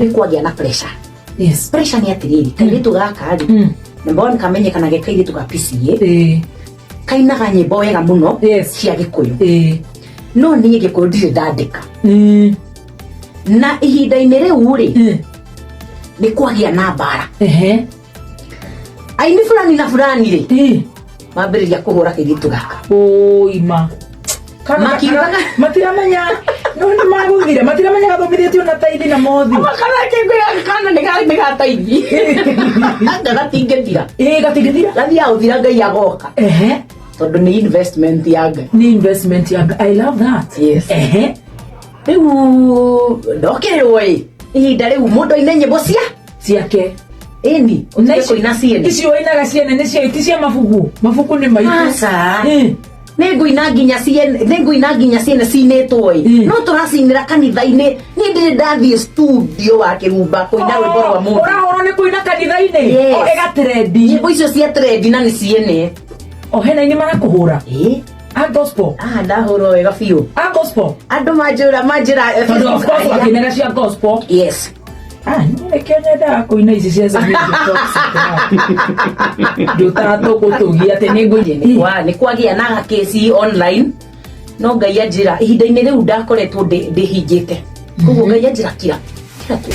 Nĩ kwagĩa na pressure. Pressure nĩ atĩrĩrĩ, kairĩtu gaka rĩ, number one, kamenyekana ge kairĩtu ga PCA, kainaga nyĩmbo wega mũno cia Gĩkũyũ. No niĩ Gĩkũyũ ndirĩ ndandĩka. Na ihinda-inĩ rĩu rĩ, nĩ kwagĩa na mbara. Aini fulani na fulani rĩ, mambĩrĩria kũhũra kairĩtu gaka. Ũima. Makiugaga- Matiramenya no nĩ magũthire, matiramenya gathomithĩtio na taithi na mothi. Kana kana nĩ gataithi anga gatingĩthira. Ĩĩ, gatingĩthira. Gathiaga gũthira Ngai agoka, tondũ nĩ investment ya Ngai. Nĩ investment ya Ngai. I love that. Rĩu ndokĩrĩrwo ĩ ihinda rĩu mũndũ aine nyĩmbo cia Ciake. Ĩni, Na ũtige kũina ciene. Icio wainaga ciene nĩ cia, ti cia mabuku. Mabuku nĩ maitũ. Aca. Nĩ ngũina nginya ciene, nĩ ngũina nginya ciene cinĩtwo ĩ. No tũracinĩra kanitha-inĩ. Niĩ ndirĩ ndathiĩ studio wa kĩrumba kũina rwĩmbo rwa mũndũ. Ũrahũrwo nĩ kũina kanitha-inĩ? Yes. O ĩgatrendi. Nyĩmbo icio cia trendi na nĩ ciene. O hena inĩ marakũhũra. Ĩ. A gospel. Ah, ndahũrwo wega biũ. A gospel. Andũ manjĩra manjĩra Tondũ of course Aya. wakĩinaga cia gospel. Ah, nĩkĩo nyendaga kũina ici cia Zamiri Toxic. Ndũtatũgũtũgia atĩ nĩ ngũina. Nĩ kwagĩa na kesi online, no Ngai anjĩra ihinda-inĩ rĩu ndakoretwo ndĩhingĩte, koguo Ngai anjĩra kira kira tu.